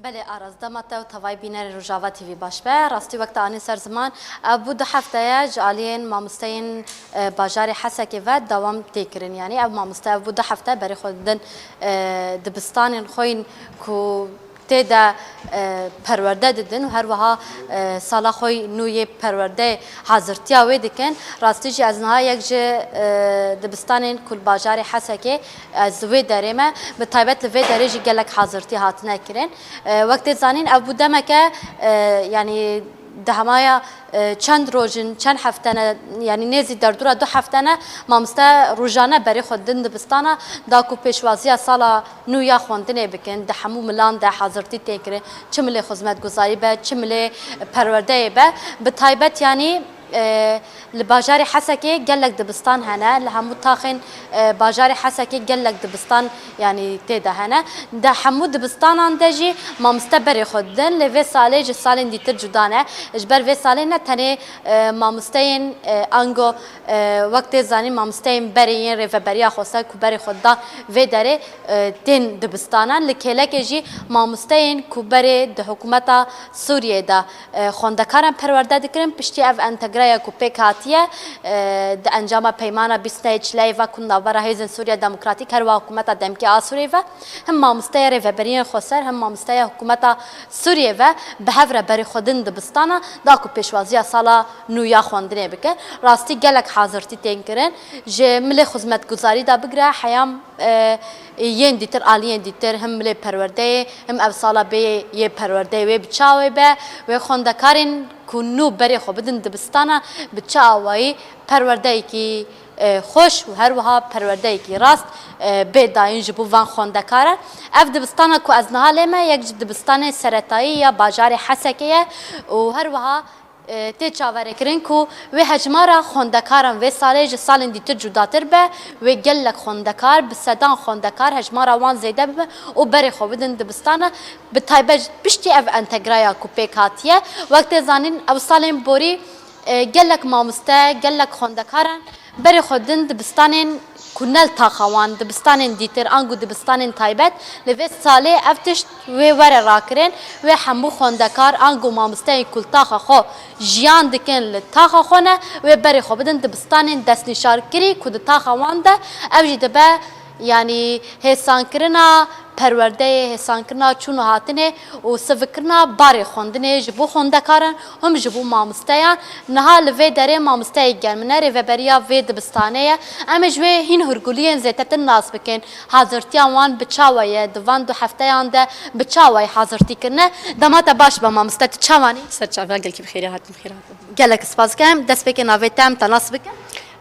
Belê Aras, dema te û tevayî bînerê Rojava T V baş be. Rastî wek te anî ser ziman, ev bû du hefte ye ji aliyên mamosteyên, e, bajarê Hesekê ve dewam tê kirin. Yanî ev mamoste ev bû du hefte berê xwe didin, e, dibistanên xwe yên ku tê de, e, perwerde didin û her wiha, e, sala xwe nû yê perwerdeyê hazirtiya wê dikin. Rastî jî ez niha yek ji, e, dibistanên ku li bajarê Hesekê ez wê derê me, bi taybet li vê derê jî gelek hazirtî hatine kirin. E, wek tê zanîn, ev bû demeke, e, yanî di hemaya, e, çend roj in, çend hefte ne, yanî nêzî derdora du hefte ne, mamoste rojane berê xwe didin dibistana, da ku pêşwaziya sala nû ya xwendinê bikin, di hemû milan de hazirtî tê kirin, çi milê xizmetguzarî be, çi milê perwerdeyê be. Bi taybet, yanî, e, li bajarê Hesekê gelek dibistan hene, li hemû taxên, e, bajarê Hesekê gelek dibistan, yanî, tê de hene. Di hemû dibistanan de jî mamoste berê xwe didin, lê vê salê ji salên dîtir cuda ne. Ji ber vê salê ne tenê, e, mamosteyên, e, ango, e, wek tê zanîn, mamosteyên berê yên Rêveberiya Xweser ku berê xwe dan vê derê, e, tên dibistanan. Li kêlekê jî mamosteyên ku berê di hikûmeta Sûriyê de, e, xwendekaran perwerde dikirin, piştî ev entegreya ku pêk hatiye, e, di encama peymana bîst nehê çileyê ve ku navbera Hêzên Sûriya Demokratîk, her wiha hikûmeta demkî a Sûriyê ve, him mamosteya Rêveberiyên Xweser, him mamosteya hikûmeta Sûriyê ve bi hev re berê xwe din dibistana, da ku pêşwaziya sala nû ya xwendinê bike. Rastî gelek hazirtî tên kirin. Ji milê xizmetguzarî de bigire, heyam, e, yên dîtir, aliyên dîtir, him milê perwerdeyê, him ev sala bê yê perwerdeyê wê bi çi awayî be, wê xwendekarên ku nû berê xwe bidin dibistana bi çi awayî perwerdeyekî, e, xweş û her wiha perwerdeyekî rast, e, bê dayîn ji bo van xwendekaran. Ev dibistana ku ez niha lê me, yek ji dibistanên seretayî ya bajarê Hesekê ye û her wiha, e, tê çaverêkirin ku wê hejmara xwendekaran vê salê ji salên dîtir cudatir be, wê gelek xwendekar, bi sedan xwendekar hejmara wan zêde bibe û berê xwe bidin dibistana, bi taybet piştî ev entegreya ku pêk hatiye. Wek tê zanîn, ew salên borî, e, gelek mamoste, gelek xwendekaran berê xwe din dibistanên ku ne li taxa wan, dibistanên dîtir, ango dibistanên taybet, li vê salê ev tişt wê were rakirin, wê hemû xwendekar, ango mamosteyên ku li taxa xwe jiyan dikin, li taxa xwe ne, wê berê xwe bidin dibistanên destnîşarkirî ku di taxa wan de, ev jî dibe, yanî hêsankirina perwerdeyê, hêsankirina çûn û hatinê û sivikkirina barê xwendinê ji bo xwendekaran, him ji bo mamosteyan. Niha li vê derê mamosteyê gel min e, rêveberiya vê dibistanê ye. Em ê ji wê hîn hûrguliyên zêdetir nas bikin. Hazirtiya wan bi çawa ye? Di van du hefteyan de bi çawa ye hazirtî kirine? Dema te baş be mamoste, tu çawa nî? Ser çava, gelkî bi xêrê hatin, bi xêr hatin. Gelek spas dikim. Destpêkê navê te em te nas bikin.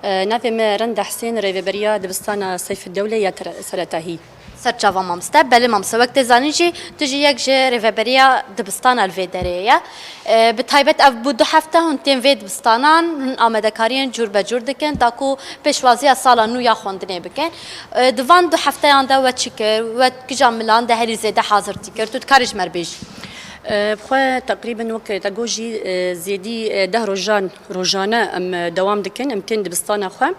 E, navê me Renda Husên, rêveberiya dibistana Seyfeddewle ya Tere-, Seretahî. Ser çava mamoste. Belê mamoste, wek tê zanîn jî, tu jî yek ji rêveberiya dibistana li vê derê ye. E, bi taybet ev bû du hefte hûn tên vê dibistanan, hûn amadekariyên cûr be cûr dikin, da ku pêşwaziya sala nû ya xwendinê bikin. E, di van du hefteyan de we çi kir? We kija milan de herî zêde hazirtî kir? Tu dikarî ji me re bêjî? E, bi xwe teqrîben wek te got jî, e, zêdî, e, deh rojan, rojane em, e, dewam dikin, em tên dibistana xwe.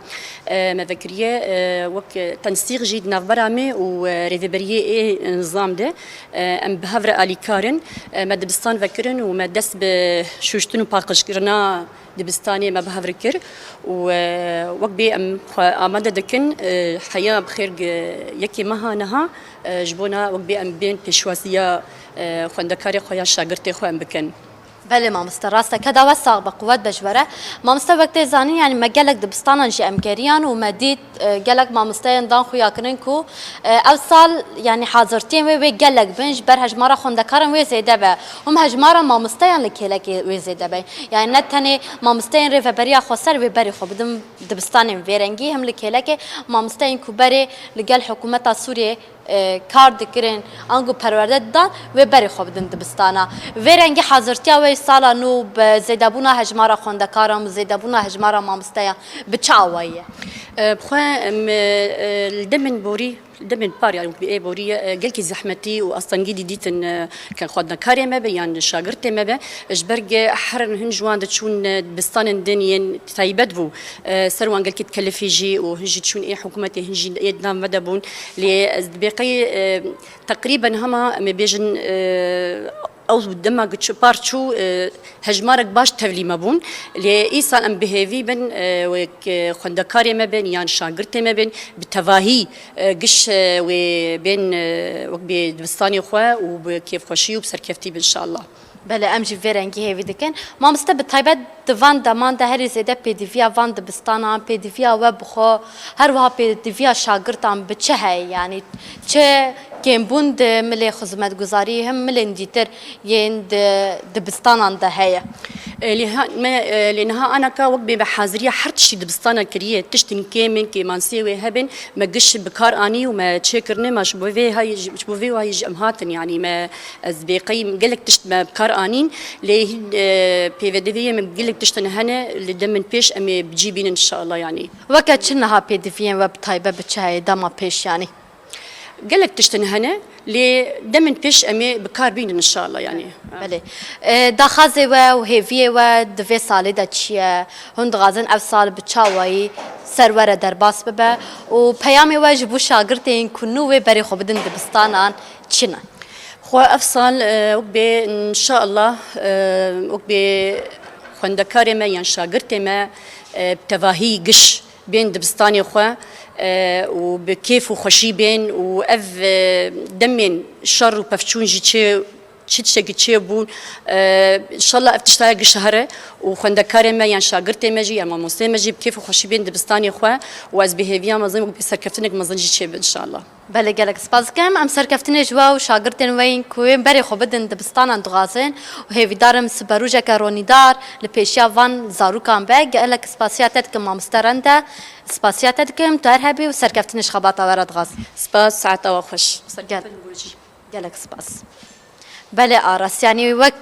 E, me vekiriye, e, wek tensîq jî di navbera me û, e, rêveberiyê ê nizam de, e, em bi hev re alîkar in. E, me dibistan vekirin û me dest bi şûştin û paqijkirina dibistanê me bi hev re kir û, e, wek bê em xwe amade dikin, e, heya bi xêr gi-, yekê meha niha, e, ji bona wek bê em bên pêşwaziya, e, xwendekarê xwe ya şagirtê xwe em bikin. Belê mamoste, rast e. Keda we sax be, quwet be ji we re. Mamoste, wek tê zanîn, yanî me gelek dibistanan jî em geriyan û me dît, e, gelek mamosteyên dan xuya kirin ku, e, ew sal, yanî hazirtiyên wê, wê gelek bin, ji ber hejmara xwendekaran wê zêde be. Hûn hejmara mamosteyan li kêlekê wê zêde be. Yanî ne tenê mamosteyên Rêveberiya Xweser wê berê xwe bidin dibistanên vê rengî, him li kêlekê mamosteyên ku berê li gel hikûmeta Sûriyê, e, kar dikirin, ango perwerde didan, wê berê xwe bidin dibistana. Vê rengî hazirtiya wê sala nû bi zêdebûna hejmara xwendekaran, bi zêdebûna hejmara mamosteyan bi çi awayî ye? E, bi xwe em, e, li demên borî, li demên par, yani bi ê borî, e, gelkî zehmetî û astengî dî dîtin, e, ke xwendekarekê me be yan şagirtê me be. Ji ber ge her hin ji wan diçûn, e, dibistanên din yên taybet bû. E, ser wan gelkî dikelifî jî û hin jî diçûn ê hikûmetê, hin jî ê di nav me de bûn. Lê ez dibê qey, e, teqrîben hema em ê bêjin, e, ew dema ku çi par çû, e, hejmarek baş tevlî me bûn. Lê îsal em bi hêvî bin, e, wek, e, xwendekarê me bin yan şagirtê me bin, bi tevahî, e, giş, e, wê bên, e, wek bê dibistanê xwe û bi kêfxweşî û bi serkeftî bin inşallah. Belê, em jî vê rengî hêvî dikin. Mamoste, bi taybet di van deman de herî zêde pêdiviya van dibistanan, pêdiviya we bi xwe, her wiha pêdiviya şagirtan bi çi heye? Yanî çi kêmbûn di milê xizmetguzarî him milên dîtir yên di dibistanan de heye? E, lê ha-, me, e, lê niha anaka wek bê me haziriya her tiştî dibistana kiriye, tiştên kêm ên, kêmansiyê wê hebin, me giş bi kar anî û me çêkirine, me ji bo vê hay-, ji bo vê wayî jî em hatin, yanî me, ez bê qey gelek tişt me bi kar anîn, lê hîn, e, pêvediviyê me gelek tiştin hene, li demên pêş em ê bi cî bînin inşallah, yanî. Weke çi niha pêdiviyên we bi taybet bi çi heye dema pêş, yanî? Gelek tiştin hene, lê demên pêş em ê bi kar bînin inşallah, yanî. Belê. E, daxazê we û hêviyê we di vê salê de çi ye? Hûn dixwazin ev sal bi çawayî ser were derbas bibe û peyamê we ji bo şagirtên ku nû wê berê xwe bidin dibistanan çi ne? Xwe ev sal, e, wek bê inşallah, e, wek bê xwendekarê me yan şagirtê me, e, bi tevahî giş bên dibistanê xwe, e, û bi kêf û xweşî bên û ev, e, demên şer û pevçûn jî çê, çi tiştekî çêbûn, e, inşallah ev tişta giş here û xwendekarê me yan şagirtê me jî yan mamosteyê me jî bi kêf û xweşî bên dibistanê xwe û ez bi hêviya mezin û bi serkeftinek mezin jî çêbin inşallah. Belê, gelek spas dikim. Em serkeftinê ji we û şagirtên we yên ku yên berê xwe bidin dibistanan dixwazin û hêvîdar im siberojeke ronîdar li pêşiya van zarokan be. Gelek spasiya te dikim mamoste Rende. Spasiya te dikim, tu her hebî û serkeftinê ji xebata we re dixwazim. Spas, saeta we xweş. Gel. Gelek spas. Belê Aras, yanî wek,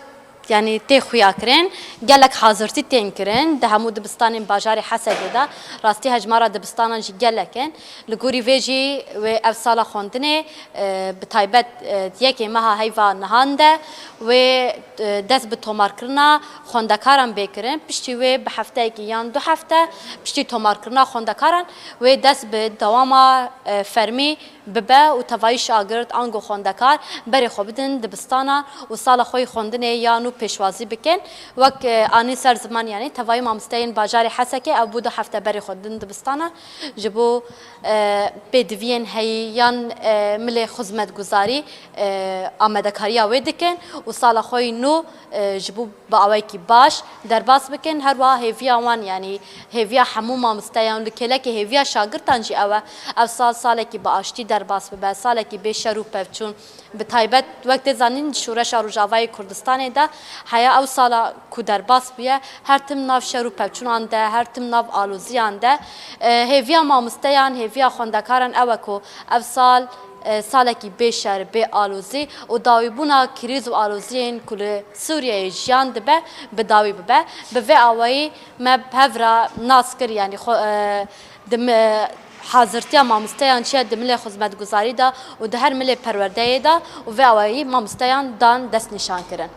yanî tê xuya kirin, gelek hazirtî tên kirin di hemû dibistanên bajarê Hesekê de. Rastî hejmara dibistanan jî gelek in. Li gorî vê jî wê ev sala xwendinê, e, bi taybet, e, yekê meha heyva nihan de wê, e, dest bi tomarkirina xwendekaran bê kirin. Piştî wê bi hefteyekî yan du hefte piştî tomarkirina xwendekaran wê dest bi dewama, e, fermî bibe û tevayî şagirt ango xwendekar berê xwe bidin dibistana û sala xwe yî xwendinê ya nû pêşwazî bikin. Wek, e, anî ser ziman, yanî tevayî mamosteyên bajarê Hesekê ev bû du hefte berê xwe didin dibistana ji bo, e, pêdiviyên heyî yan, e, milê xizmetguzarî, e, amadekariya wê dikin û sala xwe yî nû, e, ji bo bi awayekî baş derbas bikin. Her wiha hêviya wan, yanî hêviya hemû mamosteyan, li kêlekê hêviya şagirtan jî ew e, ev sal salekî bi aştî derbas bibe, salekî bê şer û pevçûn. Bi taybet, wek tê zanîn, di Şoreşa Rojavayê Kurdistanê de heya ew sala ku derbas bûye, her tim nav şer û pevçûnan de, her tim nav aloziyan de. E, hêviya mamosteyan, hêviya xwendekaran ew e ku ev sal, e, salekî bê şer, bê alozî û dawîbûna krîz û aloziyên ku li Sûriyeyê jiyan dibe, bi dawî bibe. Bi vê awayî me bi hev re nas kir, yanî xwe, e, di mi-, hazirtiya mamosteyan çi ye di milê xizmetguzarî de û di her milê perwerdeyê de û vê awayî mamosteyan dan destnîşankirin.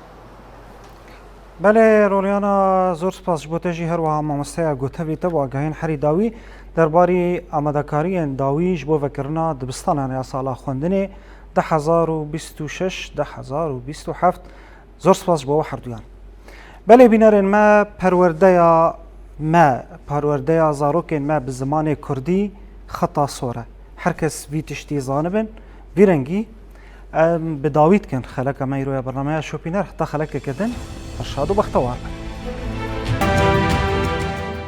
Belê, Rolyana, zor spas ji bo te jî, her wiha mamosteya gotevî te û agahiyên herî dawî derbarî amadekariyên dawî ji bo vekirina dibistanan ya sala xwendinê du hezar û bîst û şeş, du hezar û bîst û heft. Zor spas ji bo we herduyan. Belê bînerên me, perwerdeya me, perwerdeya zarokên me bi zimanê kurdî xeta sor e. Her kes vî tiştî zanibin, vî rengî em bi dawî dikin. Xeleka me îro ya bernameya şopîner heta xelekeke din, xweşad û bextewar bin.